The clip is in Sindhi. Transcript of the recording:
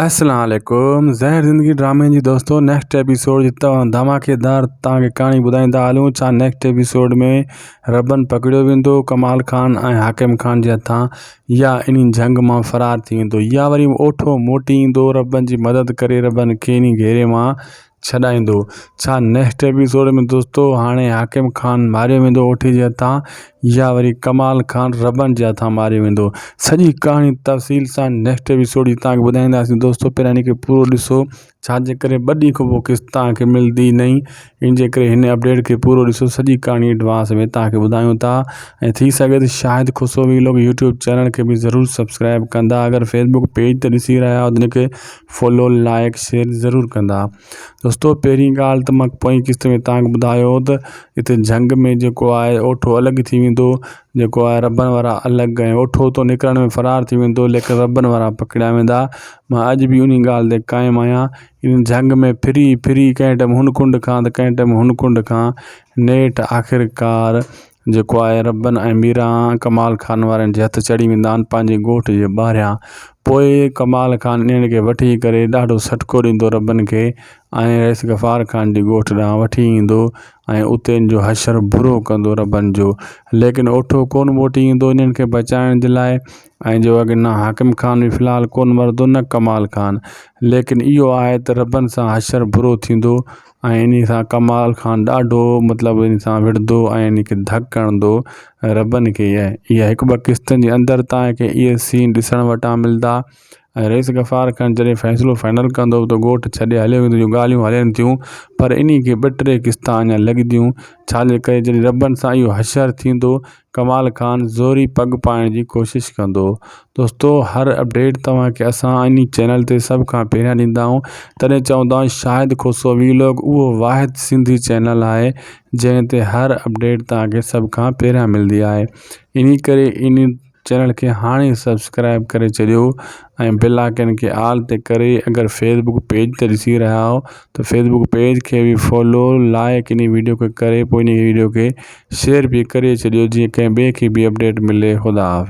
السلام عليڪم زهر زندگي ڊرامي جي دوستو نيڪسٽ ايپيسوڊ جي توهان ڌماڪيدار توهان کي ڪهاڻي ٻڌائيندا هلون ڇا نيڪسٽ ايپيسوڊ ۾ ربن پڪڙيو ويندو ڪمال خان ۽ حاڪم خان جي هٿان يا انهي جهنگ مان فرار ٿي ويندو يا وري اوٺو موٽي ايندو ربن جي مدد ڪري ربن کي انهي گهيري مان ڇڏائيندو. ڇا نيڪسٽ ايپيسوڊ ۾ دوستو هاڻي حاڪم خان ماريو ويندو اوٺي جي هٿان يا وري ڪمال خان ربن جي هٿان ماريو ويندو سڄي ڪهاڻي تفصيل سان نيڪسٽ ايپيسوڊ جي تان کي ٻڌائينداسين دوستو پهريان ان کي پورو ڏسو ڇا جي ڪري ٻه ڏينهن کان پوء قسط تان کي ملندي نئين ان جي ڪري هن اپڊيٽ کي پورو ڏسو سڄي ڪهاڻي ايڊوانس ۾ تان کي ٻڌايون ٿا ۽ ٿي سگهي ته Shahid Khusro vlog YouTube channel کي به ضرور سبسڪرائب ڪندا اگر فيسبوڪ پيج تي ڏسي رهيا آهيو ته ان کي فالو لائڪ شيئر ضرور ڪندا دوستو پهرين ڳالهه ته مان پوئين قسط ۾ توهان کي ٻڌايو هو ته هتي جهنگ ۾ جيڪو آهي اوٺو الڳ ٿي ويندو جيڪو آهي ربن وارا الڳ ۽ اوٺو ته نڪرڻ ۾ فرار ٿي ويندو ليڪن ربن وارا پڪڙيا ويندا مان اڄ به انهي ڳالهه تي قائم آهيان ان جهنگ ۾ ڦري ڦري ڪنهن ٽائيم هن ڪنڊ کان ته ڪنهن ٽائيم هن ڪنڊ کان نيٺ آخرڪار جيڪو آهي ربن ۽ ميران ڪمال خان وارن جي هٿ چڙهي ويندا آهن پنهنجي ڳوٺ جي ٻاهريان پوء ڪمال خان انهن کي وٺي ڪري ڏاڍو سٽڪو ڏيندو ربن کي ۽ رئيس غفار خان جي ڳوٺ ڏانهن وٺي ايندو ۽ اتي ان جو حشر برو ڪندو ربن جو ليڪن اوٺو ڪونه موٽي ايندو انهن کي بچائڻ جي لاء ۽ جو اڳ نه حاڪم خان به في الحال ڪونه مرندو نه ڪمال خان ليڪن اهو آهي ته ربن سان حشر برو ٿيندو ۽ انهي سان ڪمال خان ڏاڍو مطلب انهي سان وڙهندو ۽ انهي کي ڌڪ هڻندو ربن کي اها هڪ ٻه قسطن جي اندر تان کي اهي سين ڏسڻ وٽان ملدا ۽ رئيس غفار خان جڏهن فيصلو فائنل ڪندو ته ڳوٺ ڇڏي هليو ويندو جون ڳالهيون هلن ٿيون پر انهي کي ٻه ٽي قسطا اڃا لڳنديون ڇا جي ڪري جڏهن ربن سان اهو حشر ٿيندو ڪمال خان زوري پڳ پائڻ جي ڪوشش ڪندو. دوستو هر اپڊيٽ توهان کي اسان انهي چينل تي سڀ کان پهريان ڏيندا آهيون تڏهن چوندا آهيون شاهد کوسو وي لاگ اهو واحد سنڌي چينل آهي جنهن تي هر اپڊيٽ توهان کي سڀ کان پهريان ملندي آهي انهي ڪري انهي چينل کي هاڻي سبسڪرائب ڪري ڇڏيو ۽ بيل آئڪن کي آل تي ڪري اگر فيسبوڪ پيج تي ڏسي رهيا آهيو ته فيسبوڪ پيج کي به فالو لائڪ انهي ويڊيو کي ڪري پوء انهي ويڊيو کي شيئر به ڪري ڇڏيو جيئن ڪنهن ٻئي کي به اپڊيٽ ملي خدا حافظ.